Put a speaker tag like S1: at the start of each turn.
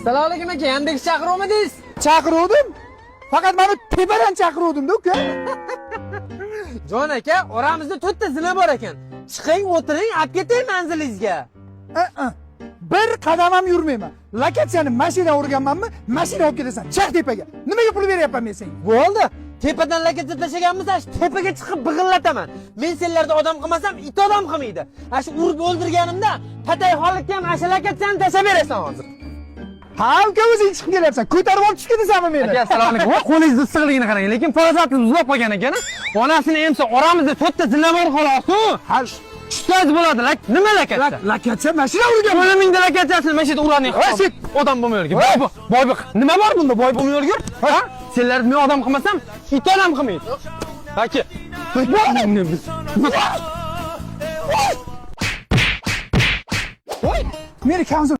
S1: Assalomu alaykum aka, Yandex chaqiruvmidingiz?
S2: Chaqiruvdim. Faqat meni tepadan chaqiruvdim-da, uka.
S1: Jon aka, oramizda to'rtta zina bor ekan. Chiqing, o'tiring, olib ketay manzilingizga.
S2: Bir qadam ham yurmayman. Lokatsiyani mashina urganmanmi? Mashina olib ketasan. Chaq tepaga. Nimaga pul beryapman men senga?
S1: Bo'ldi. Tepadan lokatsiya tashlaganmiz, shu tepaga chiqib big'illataman. Men senlarni odam qilmasam, it odam qilmaydi. Ana shu urib o'ldirganimda patay holatga ham ana shu lokatsiyani tashlab berasan hozir.
S2: Ha, uka, o'zing chiqib kelyapsan. Ko'tarib olib tushib ketasanmi meni?
S1: Aka, assalomu alaykum. Voy, qo'lingizni issiqligini qarang, lekin farosatni buzib qolgan ekan. Onasini emsa, oramizda to'rtta zina bor xolos-ku.
S2: Ha,
S1: Tushsangiz bo'ladi, nima lokatsiya?
S2: Lokatsiya mashina urganman.
S1: O'limingda lokatsiyasini mana shu yerda urading.
S2: Voy, sen-
S1: Odam bo'lmay o'lgin. Boy, boy, nima bor bunda? Boy bo'lmay o'lgin. Ha? Senlarni men odam qilmasam, it odam qilmaydi. Aka.
S2: Voy! Meni kamzul